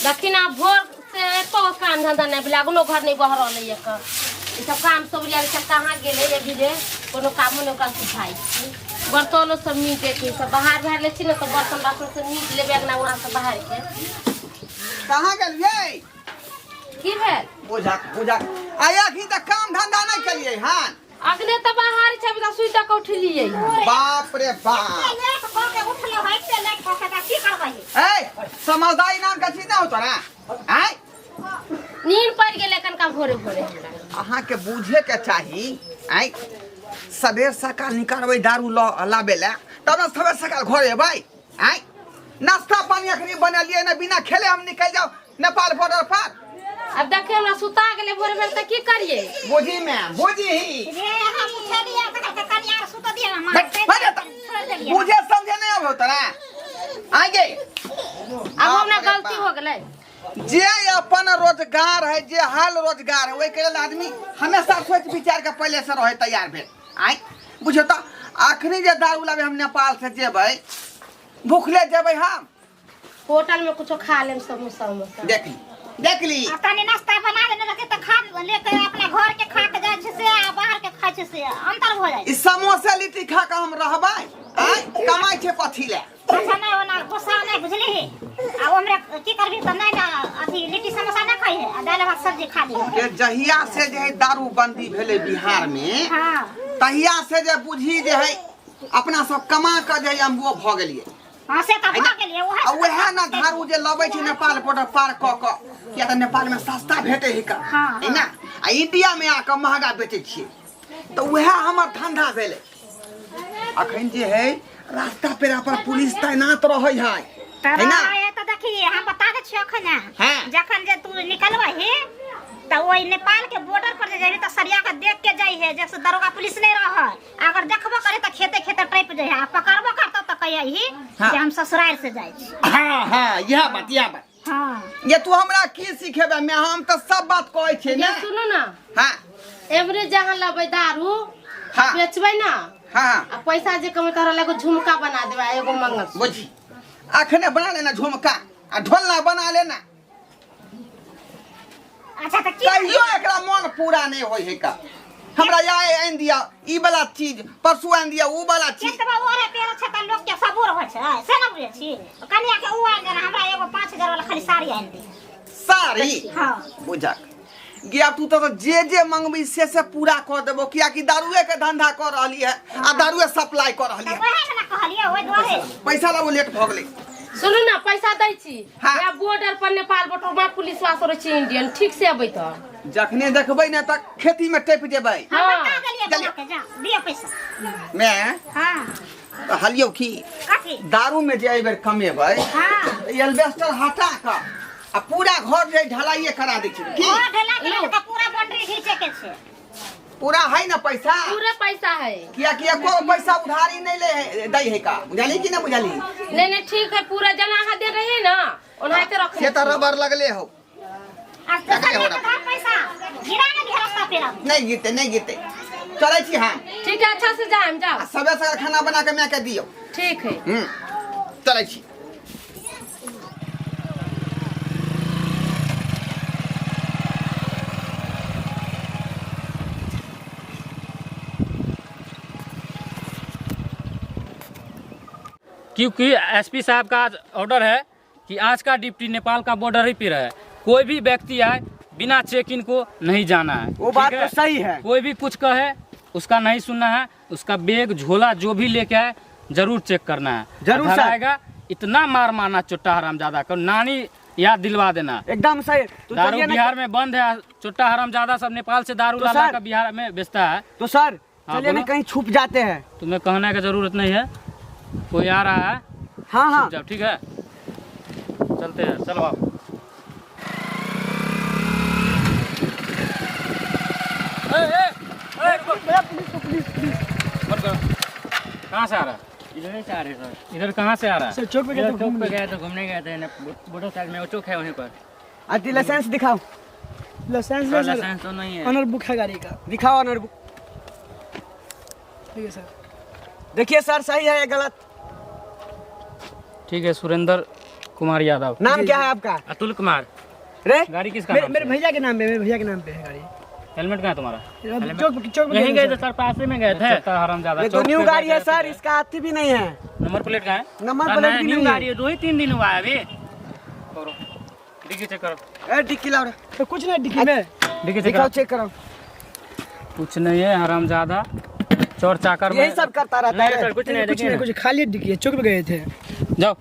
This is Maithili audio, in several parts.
देखी ना भोर से एको गो काम धंधा नहि भेलै, अगनो घर नहि बहरल एक। ई सब काम सब ओरिया छै, कहाँ गेलै अभी रे? कोनो कामो नहि ओकरा सुझाइ छै। बर्तनो सब मीटे छै, सब बाहर बाहर लै छी ने, तऽ बर्तन बासन सब मीट लेबै, अगना उगना सब बाहर के। कहाँ गेलियै? की भेल? बुझा बुझा आइ अखनी तक काम धंधा नहि केलियै हन। अखने तऽ बाहर छै, अभी तऽ सुति कऽ उठलियै। बाप रे बाप। लेट कऽ के उठलो है, एते लेट कऽ के तऽ की करबै? ए, समझदारी नाम के चीज नहि हो तोरा आइ। नींद पड़ि गेलै कनका भोरे भोरे हमरा। अहाँके बुझे के चाही, आइ सबेर सकाल निकालबै दारू ल लाबे लए, तब ने सबेर सकाल घर एबै। आइ नाश्ता पानी अखनी बनेलियै ने, बिना खेले हम निकलि जाउ नेपाल बॉर्डर पर? अब देखियौ, हमरा सुता गेलै भोरे भोरे, तऽ की करियै? बुझी मैम, बुझी। रे, हम उठेलियै तऽ कहलकै कनिया आर सुतऽ दिअ ने, माँ। हट, हट एतऽ। छोड़ि देलियै। बुझे समझे नहीं आबो तोरा आगे। अब हमरा गलती हो गेलै। जे अपन रोजगार है, जे हाल रोजगार है, ओहिके लेल आदमी हमेशा सोच विचार के पहले से रहे तैयार भेल। आइ बुझियौ तऽ अखनी जे दारू लाबे हम नेपाल से जेबै, भूखले जेबै हम? होटल में कुछो खा लेम, समोसा उमोसा। देख ली, देख ली। आ तनी नाश्ता बना देने रहतै तऽ खा लेके, अपना घर के खा के जाइ छै से आ बाहर के खाइ छै से अंतर भऽ जाइ ई समोसा लिट्टी खा के हम रहबै? आइ कमाइ छै कथी ले? छै। अच्छा, नहि ओना गुस्सा नहि, बुझलिही? आ ओमरे की करबही तऽ नहि ने अथी लिट्टी समोसा नहि खाइ है, आ दालि भात सब्जी खा लिहे। जे जहिया से जे है दारू बंदी भेलै बिहार में, हाँ, तहिया से जे बुझी जे है अपना सब कमा कऽ जे है अम्बुओ भऽ गेलियै। हाँ, से तऽ भऽ गेलियै उएह। आ उएह ने दारू जे लबै छै नेपाल बॉर्डर पार कऽ कऽ, किया तऽ नेपालमे सस्ता भेटै है का। हाँ, है ना? आ इंडिया में आके महंगा बेचै छियै, तऽ उएह हमर धंधा भेलै। अखन जे है रास्ता पेरा पर पुलिस तैनात रहै है। तऽ है ना? रहै तऽ देखी, हम बता दै छियौ अखन। हाँ। जखन जे तू निकलबही तऽ ओहि नेपाल के बॉर्डर पर जे जेबही तऽ सरिया के देख के जाइ है, जैसे दरोगा पुलिस नहि रहै। अगर देखबो करे तऽ खेते खेते टपि जाइ है, आ पकड़बो करतौ तऽ कहियही हाँ। जे हम ससुराल से जाइ छी। हाँ हाँ, इएह बात, इएह बात। हाँ। ये तू हमरा की सिखेबे? मैं हम तऽ सब बात कहै छियै ने। ये सुनू ना। हाँ। एमरे जहाँ लबै दारू, हाँ। बेचबै ना, हाँ आ पैसा जे कमे तोरा एगो झुमका बना देबै आ एगो मंगलसूत्र। बुझी, अखने बना लेना झुमका आ ढोलना बना लेना। अच्छा, तऽ की? कहियो एकरा मन पूरा नहीं होय है का। हमरा या आनि दिया ई वाला चीज, परसू आनि दिया ऊ वाला चीज। केतबा ओरे पेड़ छै तऽ लोक के सबूर होइ छै, से ने बुझै छी? कनिया के ऊ आनि देना, हमरा एगो 5000 वाला खाली साड़ी आनि दे। साड़ी? हाँ। बुझक गिया, तू तऽ जे जे मंगबी से से पूरा कऽ देबो, कियाकि दारुए के धंधा कऽ रहली है आ दारुए सप्लाई कऽ रहली तऽ है। वएह ने कहलियै, ओहि दुआरे। पैसा लाबो, लेट भऽ गेलै। सुनू ना, पैसा दै छी। हाँ। या बॉर्डर पर नेपाल बॉर्डर में पुलिस वास रहै छै इंडियन, ठीक से अबै तऽ। जखने देखबै ने तऽ खेती में टपि जेबै। हम हाँ। बता देलियै बना के, जा दिअ पैसा। मैं हाँ। तऽ हलियौ की? कथी? दारू में जे एहि बेर कमेबै, हाँ, एल्बेस्टर हटा कऽ आ पूरा घर जे ढलाइए करा दै छै की। घर ढला के नहि तऽ पूरा बाउंड्री घीचे के छै। पूरा है ना पैसा? पूरा पैसा है। किया कि एको पैसा उधारी नहीं ले है, दै है का, बुझली कि ना बुझली? नहीं नहीं, ठीक है, पूरा जना अहाँ दे रहे ना ओनाहिते रखने से तऽ छी। रबर लगले हो। आ दोसर हो के धर पैसा गिरा ने दिहे रास्ता पे। नहीं गिरते, नहीं गिरते, चलै छी हम। ठीक है, अच्छा से जाएम, जाओ। आ सबे सकाल खाना बना के माय के दियौ। ठीक है। चलै छी। क्योंकि एसपी साहब का आज ऑर्डर है कि आज का ड्यूटी नेपाल का बॉर्डर ही पे रहे, कोई भी व्यक्ति आए बिना चेक इन को नहीं जाना है। वो बात ठीक तो सही है। कोई भी कुछ कहे उसका नहीं सुनना है, उसका बैग झोला जो भी लेके आए जरूर चेक करना है। जरूर अगर सर। आएगा इतना मार मारना चोट्टा हरामजादा को, नानी याद दिलवा देना। एकदम सही। तो दारू चलिए ना। बिहार में बंद है, चोट्टा हरामजादा सब नेपाल से दारू तो ला ला सर- कर बिहार में बेचता है। तो सर, हाँ, चलिए ना, बोलो। कहीं छुप जाते हैं। तुम्हें कहने का जरूरत नहीं है, कोई आ रहा है। हाँ हाँ। छुप जाओ, ठीक है, चलते हैं, चलो आप। ए, ए, ए, रुको। मत करो। कहाँ से आ रहा है? इधर से आ रहे सर। इधर कहाँ से आ रहा है? सर, चौक पे गए, चौक पे गए थे, घूमने गए थे बॉर्डर साइड में, वो चौक है वहीं पर। अति लाइसेंस दिखाओ। लाइसेंस सर, नहीं सर। लाइसेंस तो नहीं है। ऑनर बुक है गाड़ी का। दिखाओ ऑनर बुक। ठीक है सर। देखिए सर, सही है या गलत? ठीक है, सुरेंद्र कुमार यादव। नाम क्या है आपका? अतुल कुमार। रे गाड़ी किसका? मेरे भैया के नाम पे, मेरे भैया के नाम पे है गाड़ी। हेलमेट कहाँ है तुम्हारा? चौक यहीं गए थे सर, पास में गए थे। हरामजादा, ये तो न्यू गाड़ी है सर, इसका आती भी नहीं है। नंबर प्लेट कहाँ है? नंबर प्लेट भी न्यू नहीं है। गाड़ी है, 2 ही 3 दिन हुआ है अभी। करो डिक्की चेक करो। ए डिक्की लाओ रे। तो कुछ नहीं डिक्की में, डिक्की चेक दिखाओ, करो। चेक करो। कुछ नहीं है हरामजादा, चोर चाकर यही सब करता रहता नहीं है। सर, कुछ नहीं, कुछ नहीं, कुछ खाली डिक्की है, चौक पे गए थे। जाओ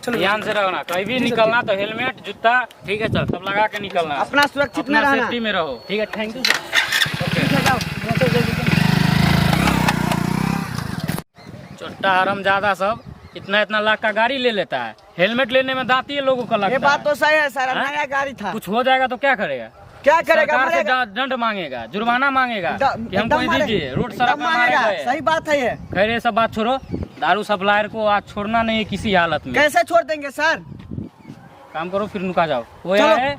चलो ध्यान से रहना, कहीं भी निकलना तो हेलमेट जूता ठीक है सर सब लगा के निकलना, अपना सुरक्षित में अपना रहना। सेफ्टी में रहो। ठीक है, thank you sir. चोट्टा हरामजादा सब इतना इतना लाख का गाड़ी ले लेता है, हेलमेट लेने में दांत ही लोगों का लगता ये बात है। तो सही है सर, हाँ? नया गाड़ी था। कुछ हो जाएगा तो क्या करेगा? क्या करेगा? सरकार से मरेगा। दंड मांगेगा, जुर्माना मांगेगा कि हमको एकदम ये मारे- दीजिए, रोड सड़क एकदम में मारे मारेगा। गए। सही बात है ये। खैर ये सब बात छोड़ो, दारू सप्लायर को आज छोड़ना नहीं है किसी हालत में। कैसे छोड़ देंगे सर? काम करो फिर नुका जाओ, वो चलो। है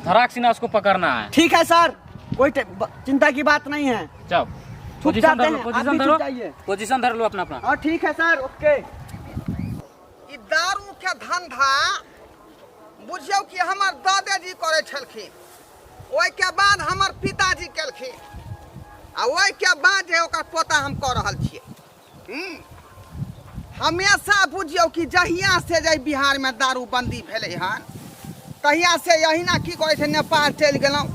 धराक सिन्हा, उसको पकड़ना है। ठीक है सर, कोई चिंता की बात नहीं है। जाओ छुप पोजीशन जाते धर लो, हैं, आप पोजीशन भी धरो, छुप जाइए। पोजीशन धर लो अपना अपना। हाँ ठीक है सर, ओके। ई दारू के धंधा बुझियौ कि हमर दादाजी करै छलखिन, ओहिके बाद हमर पिताजी केलखिन, आ ओहिके बाद जे ओकर पोता हम कऽ रहल छियै। हमेशा बुझियौ कि जहिया से जे बिहारमे दारू बंदी भेलै हन तहिया से यहिना की करै छै, नेपाल चलि गेलहुँ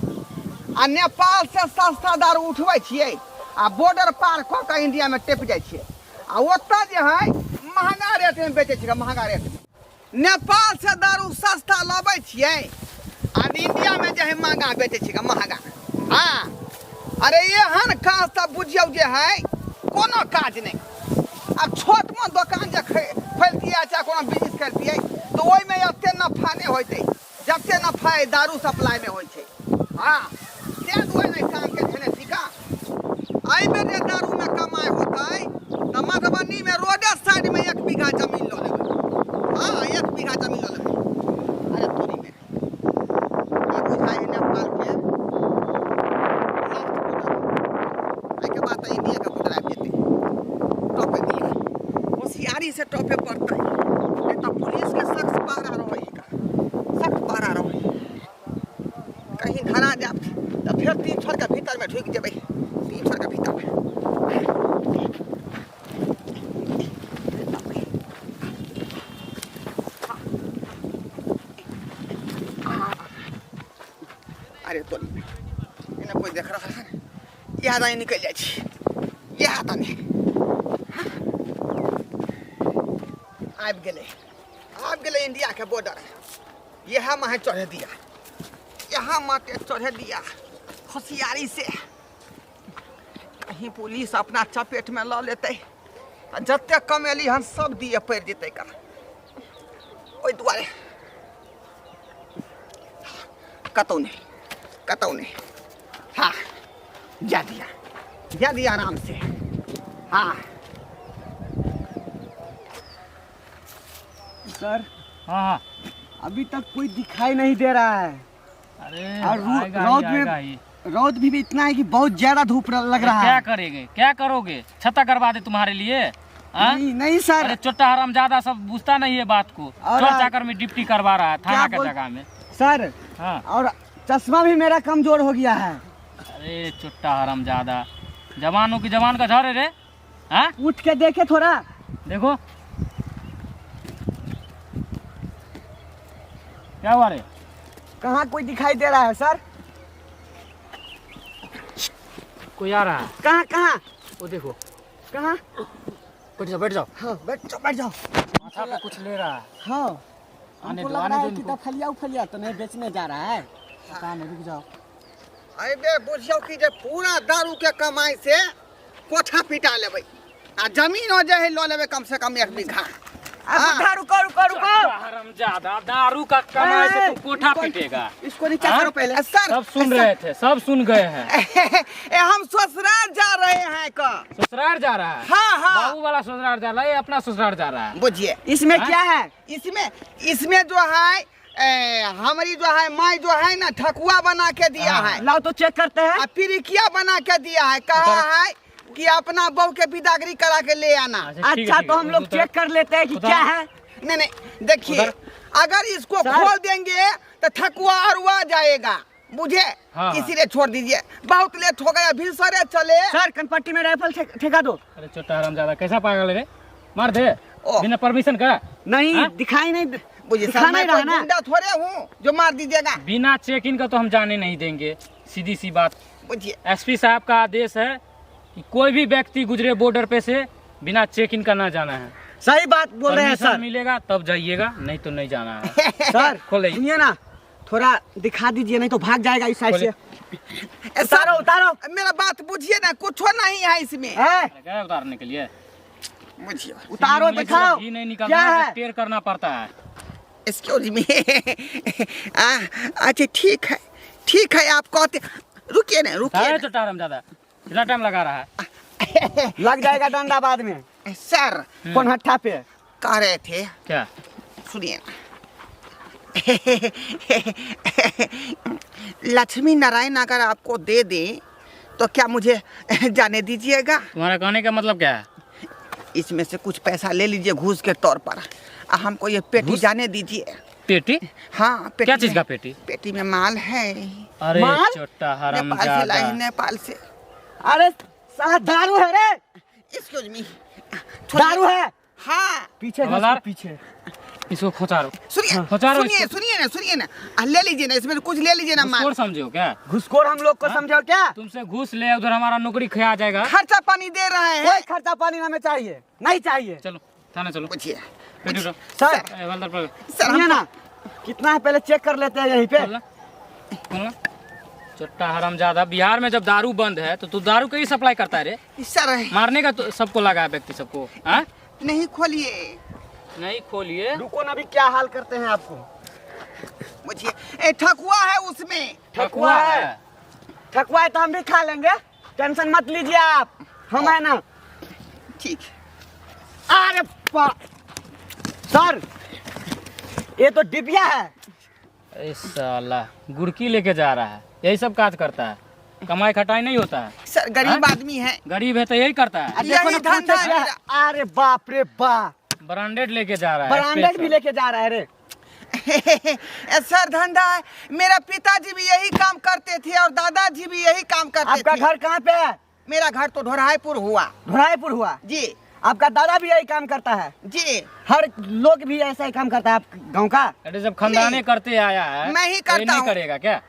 आ नेपाल से सस्ता दारू उठबै छियै आ बॉर्डर पार कऽ कऽ इंडियामे टपि जाइ छियै आ ओतऽ जे है महंगा रेटमे बेचै छियै, महंगा रेटमे। नेपाल से दारू सस्ता लबै छियै आ इंडियामे जे है महंगा बेचै छियै, महंगा। हाँ अरे एहन काज तऽ बुझियौ जे है कोनो काज नहि। आब छोट मोट दोकान जे खोलतियै चाहे कोनो बिजनेस करतियै तऽ ओहिमे एते नफा नहि होइतै जते नफा एहि दारू सप्लाईमे होइ छै। हाँ ताहि दुआरे नहि कामके धेने छी का। एहिमे जे दारूमे कमाइ होतै तऽ मधुबनीमे रोडे साइडमे 1 बीघा जमीन लऽ लेबै। हाँ 1 बीघा जमीन लऽ लेबै। अरे तोरीमे ई बुझाइ है नेपालके लास्ट बॉर्डर, एहिके बाद तऽ इंडियाके बॉर्डर आबि जेतै। टपे दिया, होशियारी से टपे पड़तै, नहीं तऽ पुलिसके सख्त पहरा रहै, सख्त पहरा रहै। कहीं धरा जायब तऽ फेर 3 छोड़ के भीतरमे ढुकि जेबै, 3 छोड़ के भीतरमे। अरे तोरी एने कोई देख रहा है, इएह दानी निकलि जाइ छी, इएह तनी आबि गेलै, आबि गेलै इंडियाके बॉर्डर। इएह माहे चढ़े दिया, यहाँ माटे चढ़े दिया होशियारी से, कहीं पुलिस अपना चपेट में लऽ लेतै आ जते कमेली हन सब दिए पड़ि जेतै का। ओहि दुआरे कतौ नहि, कतौ नहि। हाँ जा दिया, जा दिया आराम से। हाँ सर हाँ हाँ अभी तक कोई दिखाई नहीं दे रहा है। अरे और आएगा ही, रौद आएगा में ही। रौद भी इतना है कि बहुत ज्यादा धूप लग रहा क्या है। करेंगे, क्या करोगे? छता करवा दे तुम्हारे लिए? हाँ? नहीं नहीं सर। अरे चोट्टा हराम ज्यादा सब बुझता नहीं है बात को, और चोर चाकर में ड्यूटी करवा रहा है थाना क्या के जगह में। सर हाँ और चश्मा भी मेरा कमजोर हो गया है। अरे चोट्टा हराम ज्यादा, जवानों की जवान का झर है रे। हाँ उठ के देखे थोड़ा। देखो क्या हुआ रे? कहाँ कोई दिखाई दे रहा है सर? कोई आ रहा है। कहाँ कहाँ? वो देखो। कहाँ? बैठ जाओ, बैठ जाओ। हाँ बैठ जाओ, बैठ जाओ। माथा पे कुछ ले रहा है। हाँ आने हमको दो, लग आने रहा दो है कि इनको। फलिया उफलिया तो नहीं बेचने जा रहा है। पता नहीं, रुक जाओ। एहिबेर बुझियौ कि जे पूरा दारू के कमाई से कोठा पिटा लेबै आ जमीनो जे है लऽ लेबै कम से कम 1 बीघा। अब रुको रुको रुको। हरामजादा, दारू का कमाई से तू कोठा पीटेगा। इसको नीचा हाँ? करो पहले। सर सब सुन रहे थे, सब सुन गए हैं। ए हम ससुराल जा रहे हैं का। ससुराल जा रहा है? हाँ हाँ। बाबू वाला ससुराल जा रहा है, अपना ससुराल जा रहा है। बुझिए इसमें हाँ? क्या है? इसमें इसमें जो है हमारी जो है माई जो है ना ठकुआ बना के दिया है। लाओ तो चेक करते हैं। आ पिरिकिया बना के दिया है, कहा है कि अपना बहू के बिदागरी करा के ले आना। ठीक है, अच्छा ठीक तो है। हम लोग चेक कर लेते हैं कि उधर- क्या है। नहीं नहीं, देखिए उधर। अगर इसको सर। खोल देंगे तो ठकुआ अरुआ जाएगा, बुझे? हाँ। इसीलिए छोड़ दीजिए, बहुत लेट हो गया, फिर सरे चले। सर कनपट्टी में राइफल ठेका दो। अरे छोटा हरामजादा, कैसा पागल है रे, मार दे ओ। बिना परमिशन का। नहीं हाँ? दिखाई नहीं, बुझे दिखा सर, मैं नहीं रहा कोई ना। गुंडा थोड़े हूँ जो मार दीजिएगा। बिना चेक इन का तो हम जाने नहीं देंगे, सीधी सी बात। बुझिए एसपी साहब का आदेश है कि कोई भी व्यक्ति गुजरे बॉर्डर पे से बिना चेक इन का ना जाना है। सही बात बोल रहे हैं परमिशन सर। मिलेगा तब जाइएगा, नहीं तो नहीं जाना है। सर खोले। सुनिए ना, थोड़ा दिखा दीजिए, नहीं तो भाग जाएगा इस साइड से। ए, सर, उतारो उतारो। मेरा बात बुझिए ना, कुछ नहीं है इसमें। है अरे क्या उतारने के लिए? बुझिए उतारो सीने में दिखाओ घी नहीं क्या निकलना है? टेर करना पड़ता है। Excuse me. अच्छा ठीक है, ठीक है, आप कहते, रुकिए ना, रुकिए अरे ना। छोटा हरामजादा, कितना टाइम लगा रहा है? लग जाएगा डंडा बाद में। सर पनहट्ठा पे कह रहे थे, क्या? सुनिए ना। लक्ष्मी नारायण अगर आपको दे दे तो क्या मुझे जाने दीजिएगा? तुम्हारा कहने का मतलब क्या है? इसमें से कुछ पैसा ले लीजिए घूस के तौर पर, आ हमको ये पेटी घूस? जाने दीजिए। पेटी? हाँ पेटी। क्या चीज में- का पेटी? पेटी में माल है। अरे माल? छोटा नेपाल से लाए हैं, हरामजादा। नेपाल से। अरे साला दारू है रे। एक्सक्यूज मी, दारू है। हाँ पीछे हवलदार। पीछे इसको खोचारो। सुनिए खोचारो सुनिए इसको। सुनिए ना, सुनिए ना, ले लीजिए ना, इसमें कुछ ले लीजिए ना माल। घूसखोर समझो क्या? घुसखोर हम लोग को समझो क्या? तुमसे घूस ले, उधर हमारा नौकरी खा जाएगा। खर्चा पानी दे रहे हैं। कोई खर्चा पानी हमें चाहिए नहीं चाहिए। चलो थाने चलो। पूछिए पेटी उठाओ। सर ए, हवलदार पकड़। सर, सुनिए हम ना, कितना है पहले चेक कर लेते हैं यहीं पे। खोलना, खोलना। चट्टा हरामजादा, बिहार में जब दारू बंद है तो तू दारू के ही सप्लाई करता है रे? सर मारने का तो सबको लगा है व्यक्ति सबको। हाँ? नहीं खोलिए। नहीं खोलिए। रुको ना, अभी क्या हाल करते हैं आपको। मुझे ए ठकुआ है उसमें। ठकुआ है, ठकुआ है तो हम भी खा लेंगे, टेंशन मत लीजिए आप, हम है ना। ठीक। अरे सर ये तो डिबिया है। अरे साला गुड़की लेके जा रहा है, यही सब काज करता है, कमाई खटाई नहीं होता है। सर गरीब हाँ? आदमी है। गरीब है तो यही करता है। अरे देखो यही ना, धंधा पूछे है क्या है? मेरा। अरे बाप रे बाप, ब्रांडेड लेके जा रहा है, ब्रांडेड भी स्पेशल। लेके जा रहा है रे। सर धंधा है मेरा, पिताजी भी यही काम करते थे और दादाजी भी यही काम करते आपका थे। घर कहाँ पे है? मेरा घर तो ढोरायपुर हुआ। ढोरायपुर हुआ जी। आपका दादा भी यही काम करता है? जी। हर लोग भी ऐसा ही काम करता है आप गांव का? अरे जब खानदाने करते आया है, मैं ही तो ये करता नहीं हूँ। करेगा क्या?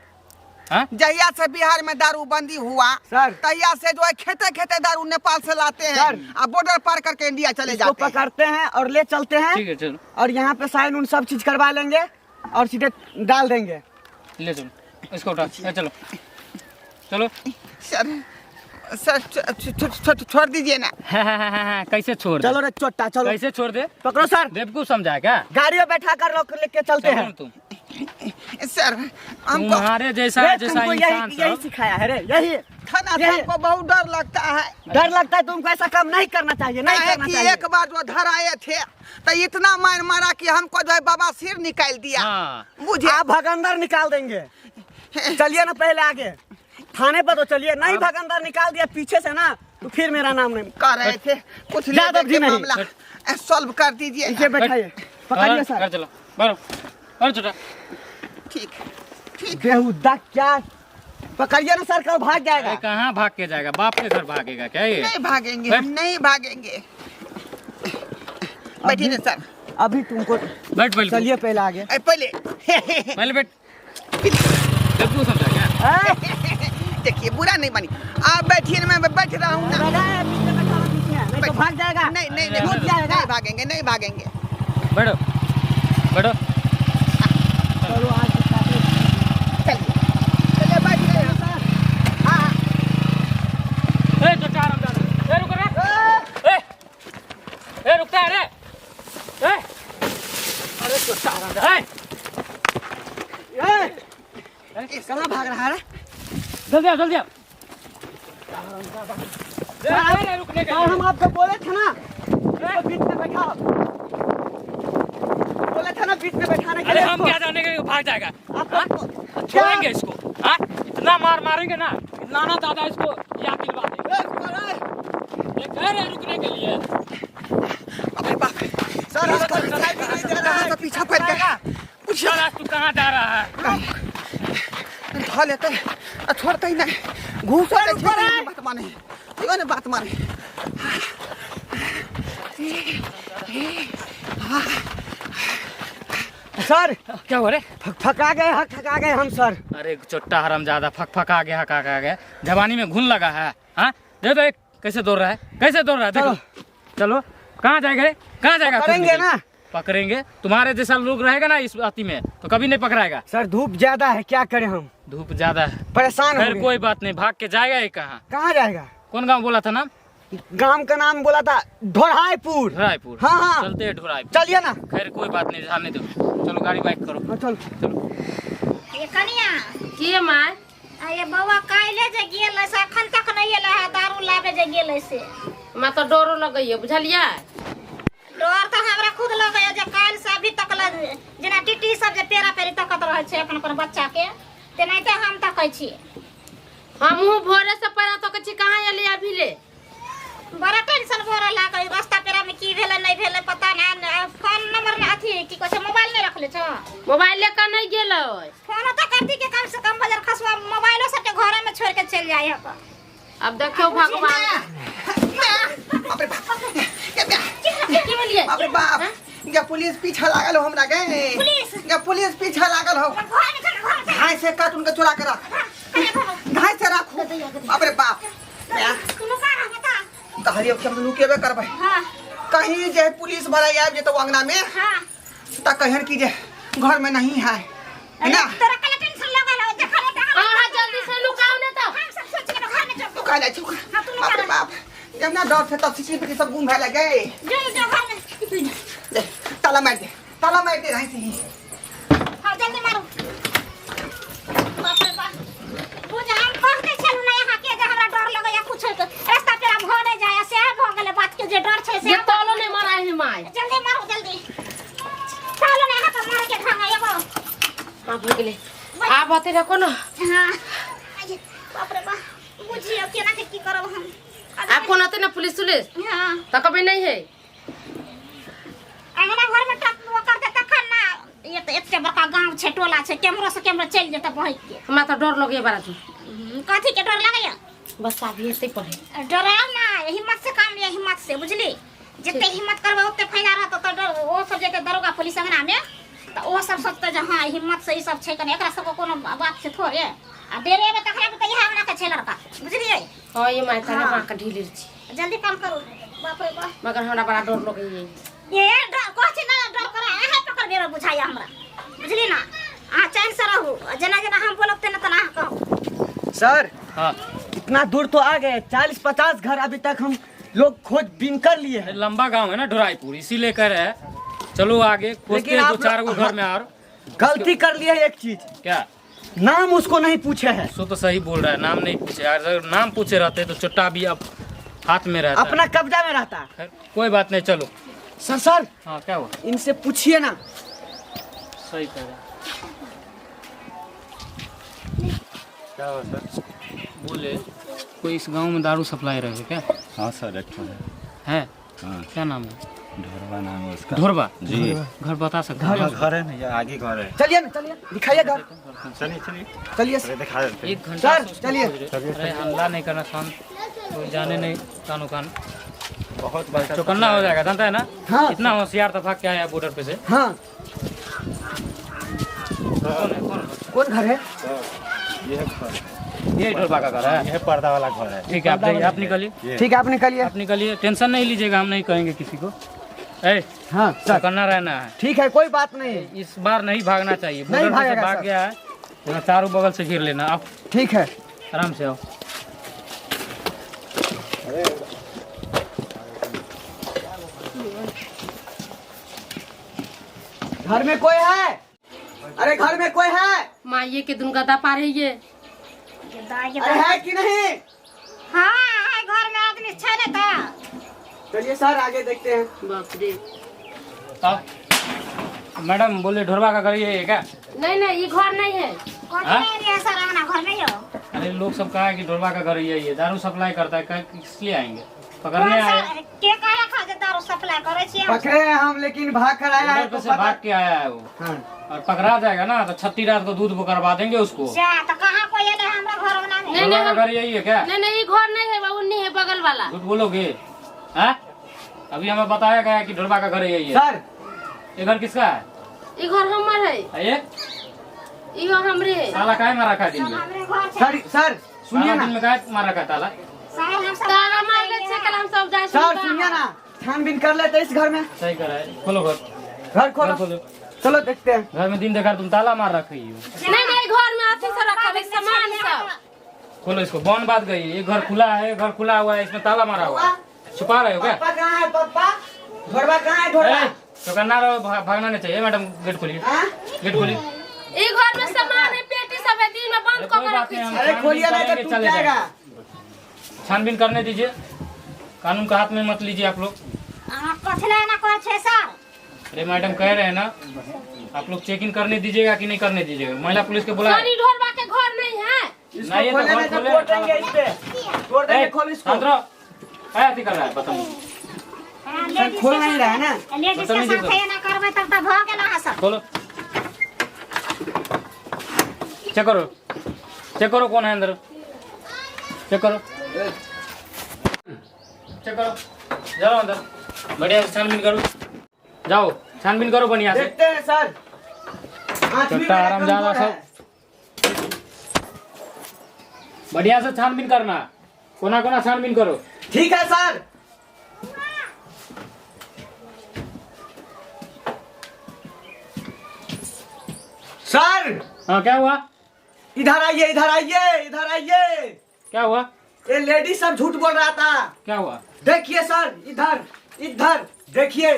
हाँ? जहिया से बिहार में दारू बंदी हुआ सर। तहिया से जो है खेते खेते दारू नेपाल से लाते हैं सर। और बॉर्डर पार करके इंडिया चले इसको जाते हैं। पकड़ते हैं और ले चलते हैं। ठीक है चलो। और यहाँ पे साइन उन सब चीज करवा लेंगे और सीधे डाल देंगे। ले चलो इसको उठा, ले चलो चलो। सर सर छोड़ दीजिए ना। हाँ, कैसे छोड़ दे? चलो रे चोटा चलो। कैसे छोड़ दे? पकड़ो सर। बेवकूफ समझा क्या? गाड़ी में बैठा कर लोग लेके चलते चलो हैं। ना तुम। सर हमको तुम्हारे जैसा रे, जैसा तुमको इंसान यही यही सब सिखाया है रे, यही थाना से यही। हमको बहुत डर लगता है। डर लगता है तुमको, ऐसा काम नहीं करना चाहिए, नहीं काहे करना कि चाहिए। एक बार जो धर आए थे तो इतना मार मारा कि हमको जो है बाबा सिर निकाल दिया। हाँ। मुझे आप भगंदर निकाल देंगे। चलिए ना पहले आगे थाने पर तो चलिए, नहीं भगंदर निकाल दिया पीछे से ना तो फिर मेरा नाम नहीं। कह रहे थे कुछ ले यादव दे जी के नहीं। मामला सॉल्व कर दीजिए। इसे बैठाइए, पकड़िए घर सर। चलो बरो और छोटा। ठीक ठीक। बेहुदा क्या पकड़िए ना सर, कल भाग जाएगा। अरे कहाँ भाग के जाएगा, बाप के घर भागेगा क्या ये? नहीं भागेंगे, बैठ। हम नहीं भागेंगे। बैठिए ना सर। अभी तुमको बैठ पहले, चलिए पहले आगे। ए, पहले पहले बैठ। बेवकूफ समझा क्या? ए, देखिए बुरा नहीं मानी, आप बैठिए ना, मैं बैठ रहा हूँ ना। बैठा है, बीच में बैठा हुआ, बीच में, नहीं तो भाग जाएगा। नहीं नहीं नहीं, कूद जाएगा। नहीं भागेंगे, नहीं भागेंगे। बैठो बैठो। चलो आज चलिए चलिए बैठ गए हम। हाँ ए छोटा हरामजादा, ए रुक रे, ए ए रुकता है रे, ए अरे छोटा हरामजादा, ए ए, कहाँ भाग रहा है? जल्दी आओ जल्दी आओ। अरे रुकने के और हम आपको बोले थे ना इसको बीच में बैठाओ, बोले थे ना बीच में बैठाने के अरे लिए हम इसको। क्या जाने के भाग जाएगा? आपको छोड़ेंगे इसको? हाँ इतना मार मारेंगे ना, नाना दादा इसको याद दिलवा देंगे। ये कह रहे हैं रुकने के लिए। अरे बाप रे। सर हमको दिखाई भी नहीं दे रहा है। कहाँ से पीछा पड़ गया पूछिए। चल आज तू कहाँ जा रहा है? धऽ लेते आ छोड़ते ही नहीं, घूसो दै छै तैयो बात माने, तैयो ने बात माने। सर क्या हुआ रे? फक गए, हक थका गए हम सर। अरे चोट्टा हराम ज्यादा फक फका गया, हका गया, जवानी में घुन लगा है। हाँ दे दो एक, कैसे दौड़ रहा है, कैसे दौड़ रहा है देखो। चलो कहाँ जाएगा रे, कहाँ जाएगा? पकड़ेंगे ना। पकड़ेंगे, तुम्हारे जैसा लोग रहेगा ना इस अति में तो कभी नहीं पकड़ाएगा। सर धूप ज्यादा है, क्या करें हम? धूप ज्यादा है, परेशान हो खैर गए। कोई बात नहीं, भाग के जाएगा ये। कहाँ कहाँ जाएगा? कौन गांव बोला था नाम? गांव का नाम बोला था ढोरायपुर। ढोरायपुर। हाँ हाँ चलते हैं ढोरायपुर। चलिए ना। खैर कोई बात नहीं, जाने दो, चलो गाड़ी बाइक करो। हाँ, चलो चलो। ये कनिया के माय? आ ये बौआ काल्हि जे गेल से अखन तक नहीं एलै है, दारू लाबे जे गेल से। हमरा तऽ डरो लगैया बुझलियै। डर तऽ हमरा खुद लगैया जे काल्हि से अभी तक जेना टीटी सब जे पेरा पेरी तकत रहै छै अपन अपन बच्चा के, तेनाहिते हम तकै छी। हमहूँ भोरे से पैरा तकै छी, कहाँ एलै अभी ले? बड़ा टेंशन भऽ रहल है, रास्ता पेरा में की भेलै नहीं भेलै पता नहीं। फोन नंबर ने अथी की कहै छै मोबाइल नहीं रखले छ? मोबाइल ले कऽ नहीं गेलै। फोन तऽ करती के कम से कम बजर खसुआ मोबाइलो सबके घरे में छोड़ के चलि जाइ हक। अब देखियौ भगवान। बाप रे बाप, की भेलियै? बाप रे बाप, गे पुलिस पीछा लागल हो हमरा गे। पुलिस? गे पुलिस पीछा लागल हो। घर में चल, घर में चल। घाय से काट उनके चुरा के रख, घाय से राखू। बाप रे बाप, तू लुका रह बता। कहलियो कि हम लुकेबे करबै। हाँ। कहीं जे पुलिस वाला आबि जेतौ अंगना में। हाँ। त कहन कि जे घर में नहीं है, है ना? तोरा कला टेंशन लगल हो, देखल हेतै हमरा। अहाँ जल्दी से लुकाउ ने तऽ। हम सब सोच के घर में चल। लुका जाइ छी। हाँ, तू लुका बाप रे रह। बाप, जब ना डर से तब सीसीटीवी सब गुम भए लगे। जो जो घर में। दे, ताला मार दे, ताला मार दे रही से ही। हाँ जल्दी मारू। बाप रे बाप, बुझ हम कहते छलु ना यहाँ के जे हमरा डर लगैया कुछ रास्ता पेरा भ नहीं जाय, सएह भ गेलै बात के जे डर छै से। जे तालो नहीं मारा है my. जल्दी मारू जल्दी, तालो नहीं यहाँ मारे के ढंग है एगो। हाँ भऽ गेलै, आब अते रखो ना। हाँ बाप रे बाप, बुझियो केना के की करब हम। आब कोन अते ना पुलिस उलिस? हाँ। तऽ कभी नहीं है। अंगना घर में टप करते तखन ना, ये तो एते बड़का गांव छै, टोला छै, केमरो से केमरो चलि जेतै बहक के। हमरा तऽ डर लगैया बड़ा जोर। कथी के डर लगैया? बस अभी एते पढ़े। डराउ ना, हिम्मत से काम लिअ, हिम्मत से, बुझली? जते हिम्मत करबै ओते फायदा रहत। तऽ डर ओ सब जेतै दरोगा पुलिस अंगना में तऽ ओ सब सोचतै जे हाँ हिम्मत से ई सब छै, कने एकरा सबके कोनो बात छै थोड़े। आ डेरेबै तखने तऽ इएह अंगना के छै लड़का, बुझलियै? हाँ ये my तारे माँ के ढील छी। जल्दी काम करू। बाप रे बाप, मगर हमरा बड़ा डर लगैया। ये डर कहै छी ना, डर करे अहाँ पकड़ बेर बुझाइया हमरा, बुझली ना? अहाँ चैन से रहू, जेना जेना हम बोलब तेना तेना अहाँ कहू। सर हाँ इतना दूर तो आ गए, 40-50 घर अभी तक हम लोग खोज बीन कर लिए हैं। लंबा गांव है ना ढोराईपुर, इसीलिए कह रहे हैं चलो आगे खोजते लेकिन हैं आप दो चार गो घर में। और गलती कर लिया है एक चीज। क्या? नाम उसको नहीं पूछे है। सो तो सही बोल रहा है, नाम नहीं पूछे। अगर नाम पूछे रहते तो चुट्टा भी अब हाथ में रहता, अपना कब्जा में रहता। खैर कोई बात नहीं, चलो। सर सर हाँ क्या हुआ? इनसे पूछिए ना। सही कह रहे हैं। क्या हुआ सर? बोले कोई इस गांव में दारू सप्लाई रहे क्या? हाँ सर एक ठो है। है? हाँ। क्या नाम है? ढोरबा नाम है उसका। ढोरबा? जी। घर बता सकते हैं? हाँ, घर है ना, ये आगे घर है। चलिए ना, चलिए दिखाइए घर। चलिए चलिए चलिए अरे दिखा देते हैं। एक घंटा सर, से उसको चलिए। खोज रहे। अरे हल्ला नहीं करना, शांत, कोई जाने नहीं, कानो कान बहुत बड़का चौकन्ना हो जाएगा, जानता है ना? हाँ। इतना होशियार था, भाग के आया बॉर्डर पे से। हाँ। कौन है, कौन? कौन घर है? ये है घर। ये ढोरबा का घर है। ये पर्दा वाला घर है। ठीक है, आप जाइए, आप निकलिए। ठीक है, आप निकलिए। आप निकलिए, टेंशन नहीं लीजिएगा, हम नहीं कहेंगे किसी को। ए हाँ सर चौकन्ना रहना है। ठीक है, कोई बात नहीं। इस बार नहीं भागना चाहिए, नहीं बॉर्डर पे से भागेगा भाग सर। गया है, यहाँ चारों बगल से घेर लेना आप। ठीक है, आराम से आओ। घर में कोई है? अरे घर में कोई है? माँ ये के दुन गदा पार है ये। अरे है कि नहीं? हाँ है, घर में आदमी छै ने तऽ। चलिए सर आगे देखते हैं। बाप रे। मैडम बोले ढोरबा का घर ये है क्या? नहीं नहीं, ये घर नहीं है। कौन नहीं है सर, अंगना घर नहीं हो। अरे लोग सब कहा है कि ढोरबा का घर ये है, दारू सप्लाई करता है, किस लिए आएंगे? पकड़ने आए। के कहलक हँ जे दारू सप्लाई करै छियै? पकड़े हैं हम, लेकिन भाग कर आया है बॉर्डर तो पे से भाग के आया है वो। हाँ। और पकड़ा जाएगा ना तो 36 रात को दूध वो करवा देंगे उसको। जा तो कहाँ कोई एलै हमरा घर अंगना में? नहीं, नहीं, का घर यही है क्या? नहीं नहीं, ये घर नहीं है, वो नहीं है, बगल वाला। झूठ बोलोगे? हाँ, अभी हमें बताया गया कि ढोलबा का घर यही है। सर ये घर किसका है? ये घर हमर है। ये ये घर हमरे है। ताला काहे मारा रखा है दिन में? हमरे घर छै। सर सर सुनिए ताला ना दिन में काहे मारा रखा है ताला? सर हम सब ताला मारले छै, कल हम सब जाइ सर सुनिए ना, छानबीन कर लेते इस घर में। सही करा है, खोलो घर। घर खोलो, घर खोलो। चलो देखते हैं। घर में दिन देखा तुम ताला मार रखी हो। नहीं नहीं, घर में अथी सब रखल है, सामान सब। खोलो इसको, बॉन बात गई। ये घर खुला है, घर खुला हुआ है, इसमें ताला मारा हुआ है। छुपा रहे हो क्या? पापा कहाँ है? पापा ढोरबा कहाँ है? ढोरबा ए, तो करना रहो, भागना नहीं चाहिए। मैडम गेट खोलिए, गेट खोलिए। ये घर में सामान है, पेटी सब है, दिन में बंद अरे कर कोई के बात रखी नहीं, हम छै। अरे खोलिए नहीं तो छानबीन टूट करेंगे, चले जाएगा। छानबीन करने दीजिए, कानून का हाथ में मत लीजिए आप लोग। अहाँ कथी लए एना कहै छै सर? अरे मैडम कह रहे हैं ना, आप लोग चेक इन करने दीजिएगा कि नहीं करने दीजिएगा? महिला पुलिस के बुलाए। सर, ई ढोरबा के घर नहीं है। इसको नहीं, ये तो खोले घर नहीं तो खोले। तोड़ देंगे इस पे, तोड़ देंगे। ए, खोल इसको। शांत रहो। क्या अथी कर रहा है बताओ। सर खोल नहीं रहा है ना। लेडीज के बदतमीजी साथ करो। एना करबै तब तऽ भऽ गेल अहाँ सब। खोलो, चेक करो, चेक करो कौन है अंदर, चेक करो, चेक करो, जाओ अंदर, बढ़िया से छानबीन करो, जाओ छानबीन करो बढ़िया से। देखते हैं सर। आठवीं छोटा मेरा आराम ज्यादा कमजोर सब। है। बढ़िया से छानबीन करना, कोना कोना छानबीन करो। ठीक है सर। सर हाँ क्या हुआ? इधर आइए, इधर आइए, इधर आइए। क्या हुआ? ये लेडीज सब झूठ बोल रहा था। क्या हुआ? देखिए सर, इधर इधर देखिए,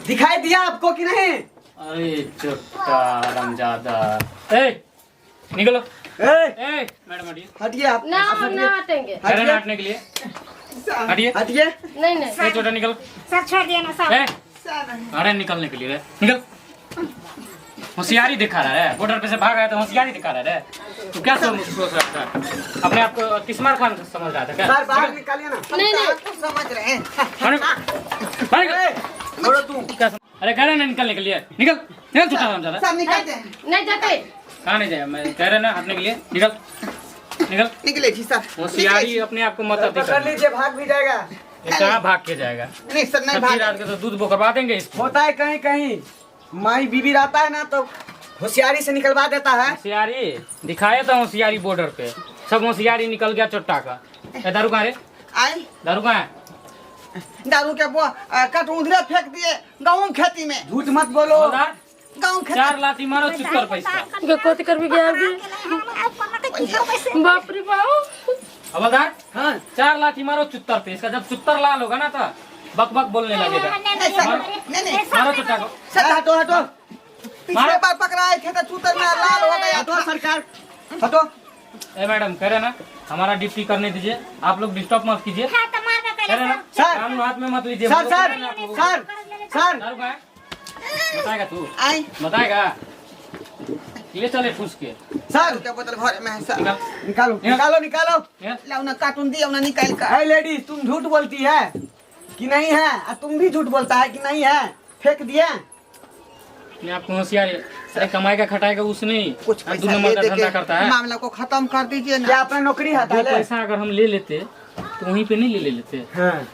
दिखाई दिया आपको कि नहीं? अरे चुपका हरामजादा, ए निकलो। ए, ए मैडम हटिए। हटिए आप। ना हम ना हटेंगे। अरे ना हटने के लिए हटिए। हटिए। नहीं नहीं, ए छोटा निकल। सर छोड़ दिए ना सर। ए अरे निकलने के लिए रे, निकल। होशियारी दिखा रहा है, बॉर्डर पे से भाग आया तो होशियारी दिखा रहा है। तू क्या सोच रहा था? अपने आप को किस्मार खान समझ रहा था क्या? सर बाहर निकालिए ना। नहीं नहीं, समझ रहे हैं। अरे छोड़ो तुम। अरे कह रहे ना निकलने के लिए, निकल निकल छोटा हरामजादा। सब निकल जाए। नहीं जाते। कहाँ नहीं जाए, मैं कह रहे ना हटने के लिए, निकल निकल। निकले जी सर। होशियारी अपने आप को मत सर, पकड़ लीजिए, भाग भी जाएगा। ये कहाँ भाग के जाएगा? नहीं सर नहीं भाग। रात के तो दूध बोकरवा देंगे इसको। होता है कहीं कहीं, माई बीबी रहता है ना तो होशियारी से निकलवा देता है। होशियारी दिखाए तो होशियारी बॉर्डर पे सब होशियारी निकल गया चोट्टा का। ए दारू कहाँ रे? आई दारू कहाँ है? दारू के वो कट उधरे फेंक दिए गहूम खेती में। झूठ मत बोलो। गहूम खेती। 4 लाठी मारो चुप कर पैसा। कोती कर भी गया बाप रे बाप। हवलदार हाँ 4 लाठी मारो चुत्तर पे, इसका जब चुत्तर लाल होगा ना तो बक बक बोलने लगेगा। नहीं नहीं, मारो चुत्ता को। सर हटो हटो। पिछले बार पकड़ाए थे तो चुत्तर में लाल हो गया। हटो सरकार हटो। ए मैडम कह रहे ना हमारा ड्यूटी करने दीजिए, आप लोग डिस्टर्ब मत कीजिए। सर कानून हाथ में मत लीजिए। सर सर सर सर बताएगा तू? आई बताएगा? ले चले ठूस के। सर के बोतल घर में है सर। निकालो निकालो निकालो। लाओ ना कार्टून दिया ना निकाल कर। ए लेडीज तुम झूठ बोलती है कि नहीं है? और तुम भी झूठ बोलता है कि नहीं है? फेंक दिया अपने आपको होशियारी। अरे कमाएगा खटाएगा उसने कुछ दो नंबर का धंधा करता है। मामला को खत्म कर दीजिए ना। क्या अपना नौकरी है? दो पैसा अगर हम ले लेते तो वहीं पे नहीं ले लेते। हाँ।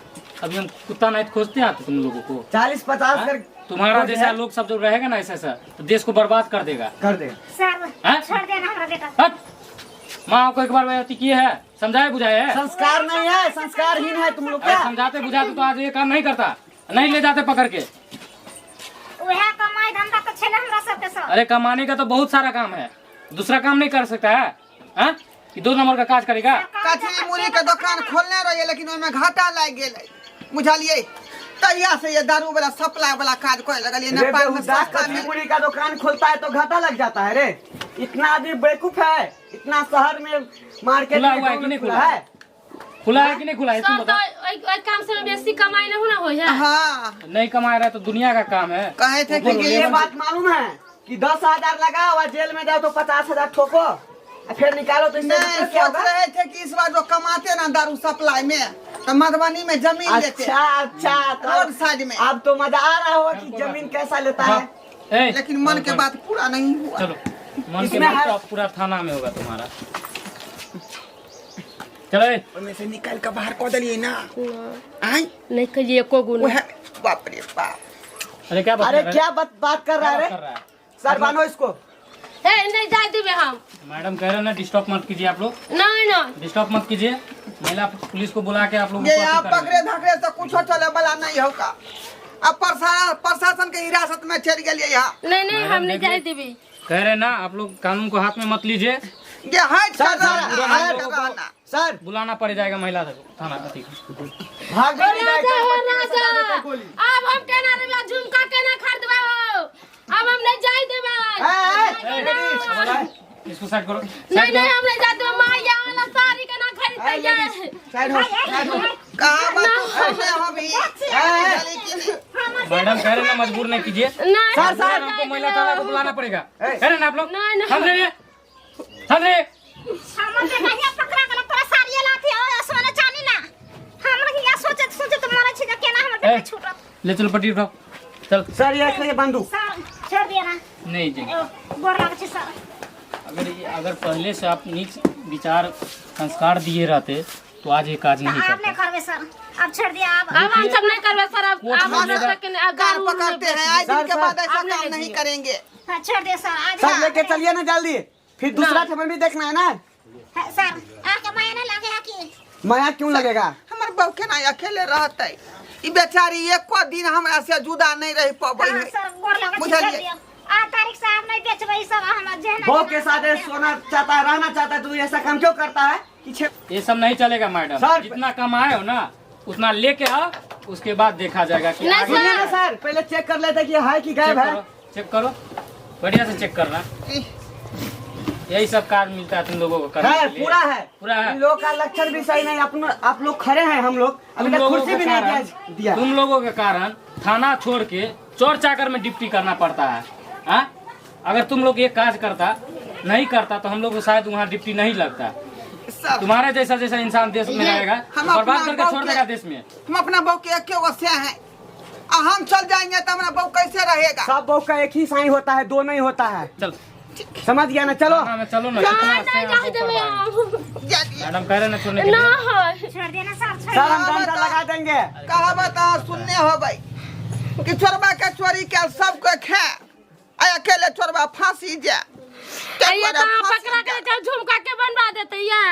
अभी हम कुत्ता नाइट खोजते आते तुम लोगों को। 40-50 कर तुम्हारा जैसा लोग सब जो रहेगा ना ऐसा ऐसा तो देश को बर्बाद कर देगा। कर देगा सर। छोड़ देना हमारा बेटा। माँ आपको एक बार की है, समझाए बुझाए है। संस्कार नहीं है, संस्कारहीन है तुम लोग। क्या समझाते बुझाते तो आज ये काम नहीं करता, नहीं ले जाते पकड़ के। कमाई धंधा तो छेले हमरा सबके सब। अरे कमाने का तो बहुत सारा काम है, दूसरा काम नहीं कर सकता है। हाँ? कि 2 नंबर का काज करेगा। कचरी मुरी के दुकान खोलने रहिए लेकिन ओमे घाटा लाग गेल बुझलिए। तहिया से ये दारू वाला सप्लाई वाला काज करे लगलिए। नेपाल में सस्ता कचरी मुरी का दुकान खोलता है तो घाटा लग जाता है रे। इतना आदमी बेवकूफ है, इतना शहर में मार्केट खुला हुआ है कि नहीं खुला है? खुला है कि नहीं खुला है? सर तो ओइ काम से बेसी कमाई नहीं ना होय है। हां नहीं कमा रहा तो दुनिया का काम है। कहे थे कि ये बात मालूम है कि 10,000 लगाओ और जेल में जाओ तो 50,000 ठोको। और फिर निकालो तो इससे नहीं मतलब क्या सोच होगा? रहे थे कि इस बार जो कमाते ना दारू सप्लाई में तो मधुबनी में जमीन लेते। अच्छा अच्छा, तो रोड साइड में। अब तो मजा आ रहा होगा कि जमीन कैसा लेता है। ए, लेकिन मन के बात पूरा नहीं हुआ। चलो मन के इसमें बात है- तो अब पूरा थाना में होगा तुम्हारा। चलो ए, ओहिमे से निकाल के बाहर कऽ देलियै ना। आय नहीं कहिए एको गुना। ओहे बाप रे बाप। अरे क्या बात अरे कर रहा है? क्या बात कर रहा है क्या रे? बात कर रहा है? सर बांधो इसको। ए नहीं जाए देबे हम। मैडम कह रहे हैं ना डिस्टर्ब मत कीजिए आप लोग। नहीं नहीं डिस्टर्ब मत कीजिए, महिला पुलिस को बुला के आप लोग ये आप पकड़े धकड़े से कुछो चले वाला नहीं होगा। अब प्रशासन के हिरासत में चल गेलिए यहाँ। नहीं नहीं हम नहीं जाए देबे। कह रहे ना आप लोग कानून को हाथ में मत लीजिए। ये हट सर, कर सर, रहना, हट सर, कर रहना। सर बुलाना पड़ जाएगा महिला थाना अथी। भाग राजा जाएगा, हो पट्टी में राजा, सजा देते गोली। अब हम केना रहबे, झुमका केना खरीदबे हो, अब हम नहीं जाए देबे। ए, ए, लेडीज, इसको साइड करो। नहीं साइड नहीं करो। हम नहीं जाए देबे, मां यहाँ वाला साड़ी केना खरीदते ए, लेडीज, साइड हो, साइड हो। कहाँ बात तू सुनने हो भी? मैडम कह रहे ना मजबूर नहीं कीजिए। नहीं सर, सर, हमको महिला थाना को बुलाना पड़ेगा। ए। कह रहे ना आप लोग। नहीं, नहीं। समझ रही है? समझ रही है? हमर बेटा हियाँ पकड़ा गेल, तोरा साड़िये लाथी और सोना चानी ला। हमरा हियाँ सोचैत सोचैत मरै छी जे केना हमर बेटा ए। छूटत। ले चलो पट्टी उठाओ। चल सर ये रख बंदूक। सर छोड़ दिया ना। नहीं जी। ओ, गोर लागै छी सर। अगर पहले से आप नीच विचार संस्कार दिए रहते तो आज ये काज नहीं आब करते। नहीं करबे सर, अब छोड़ दिया। अब अब हम सब नहीं करबे सर, अब कोर्ट अब में हम लेगा। सब के नहीं, अब कान दारू पकड़ते हैं, आज सर, दिन के सर, बाद ऐसा अब नहीं काम नहीं लीजिए। करेंगे। हाँ, छोड़ दिया सर, आज सर लेके चलिए ना जल्दी, फिर दूसरा ठमन भी देखना है ना। हाँ, सर आके माया नहीं लागे है कि? माया क्यों लगेगा? हमर बहू के ना अकेले रहते, ई बेचारी एको दिन हमरा से जुदा नहीं रह पबै हाँ, है। सर गोर लागै छी, बुझलिए। छोड़ दिया। आ तारीख से आप नहीं बेचबै सब, हम जेहन बहू के साथ सोना चाहता है, रहना चाहता है, तो ऐसा काम क्यों करता है कि ये सब नहीं चलेगा मैडम। सर, जितना कमाए हो ना उतना लेके आओ, उसके बाद देखा जाएगा कि नहीं, आगे सुनिए ना सर, पहले चेक कर लेते कि है कि गायब चेक है। करो, चेक करो, बढ़िया से चेक करना। यही सब कार्य मिलता है तुम लोगों को करने है के लिए। पूरा है, पूरा है। इन लोगों का लक्षण भी सही नहीं। अपना आप लोग खड़े हैं, हम लोग अभी तुम तक लोगों कुर्सी के भी नहीं कारण दिया। तुम लोगों के कारण थाना छोड़ के चोर चाकर में ड्यूटी करना पड़ता है। हाँ? अगर तुम लोग ये काज करता नहीं करता तो हम लोग को शायद वहाँ ड्यूटी नहीं लगता। सर तुम्हारे जैसा जैसा इंसान देश में रहेगा हम बर्बाद अपना करके बहू छोड़ के- देगा देश में। हम अपना बहू के एके गो से हैं, आ हम चल जाएंगे तो हमारा बहू कैसे रहेगा? सब बहू का एक ही साई होता है, दो नहीं होता है। चल समझ गया ना? चलो थाना में चलो ना। नहीं कितना नहीं से जाए हमको देबे करवाएंगे। हम। जा दिए। मैडम कह रहे ना छोड़ने के ना लिए। है छोड़ देना सर, छोड़ सर हम हाँ, डंडा बता। लगा देंगे। कहावत अहाँ सुनने होबै कि चोरबा के चोरी के सबके खा, आ अकेले चोरबा फांसी जाए। ये तो पकड़ा के के झुमका के बनवा देते या।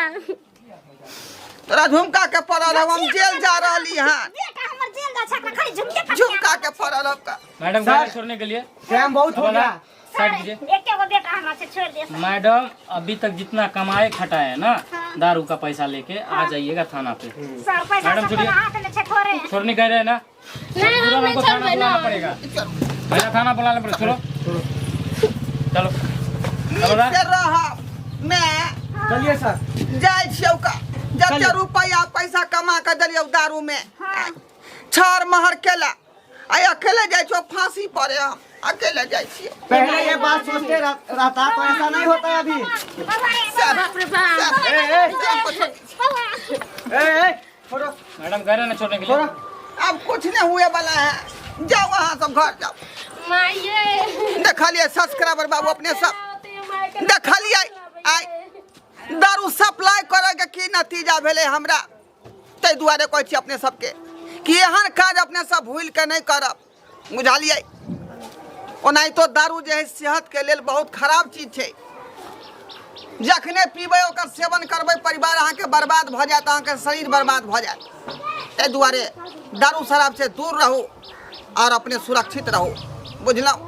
तोरा झुमका के पड़ल हौ, हम जेल जा रहली हन। बेटा हमर जेल जा छै, खाली झुमके पर झुमका के पड़ल हौ का। Madam sir. कह रहे छोड़ने के लिए। टाइम बहुत हो गया। साइड कीजिए। एके गो बेटा हमरा से छोड़ दे। मैडम अभी तक जितना कमाए खटाए है ना हाँ। दारू का पैसा लेके आ जाइएगा थाना पे। सर पैसा मैडम, सब छोड़िए। हाथ में छै थोड़े। छोड़ने कह रहे हैं ना? नहीं हम तुरंत नहीं हमको थाना छोड़बे बुलाना ना। पड़ेगा। पहला थाना बुलाना पड़ेगा। छोड़ो चलो चलो नीक से रहब मैं। चलिए सर जाइ छियौ का जते चलिए। रुपया पैसा कमा के देलियौ दारू में हाँ। छर महर केला, आ अकेले जाइ छियौ फांसी पड़े, हम अकेले जाइ छियौ। पहले ये बात सोचते रहता तो ऐसा नहीं होता है अभी। सर बाप रे बाप। ए, ए, ए, ए, छोड़ो मैडम कह रहे हैं ना छोड़ने के लिए। छोड़ो। अब कुछ नहीं हुए वाला है, जाओ वहाँ सब घर जाओ। माये देखलिए सब्सक्राइबर बाबू अपने सब देखलिए आइ दारू सप्लाई करे के की नतीजा भेलै हमरा। ताहि दुआरे कहै छी अपने सबके कि एहन काज अपने सब भूलि के नहीं करब, बुझलिए। ओनाहितो दारू जे है सेहत के लेल बहुत खराब चीज छै। जखने पीबै ओकर सेवन करबै परिवार अहाँके बर्बाद भऽ जायत, अहाँके शरीर बर्बाद भऽ जायत। ताहि दुआरे दारू शराब से दूर रहू और अपने सुरक्षित रहू, बुझलहुँ।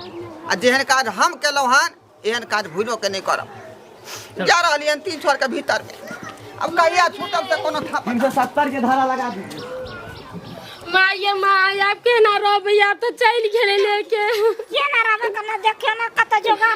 आ जेहन काज हम केलहुँ हन एहन काज भूलो के नहीं करब। जा रहलियै हन 3 छोर के भीतर में, अब कहिया छूटब से कोनो था। 370 के धारा लगा दीजिए। माये माय आप केना रहबै, आप तो चलि गेलै लेके। केना रहबै कना देखियौ ना कतऽ जोगाड़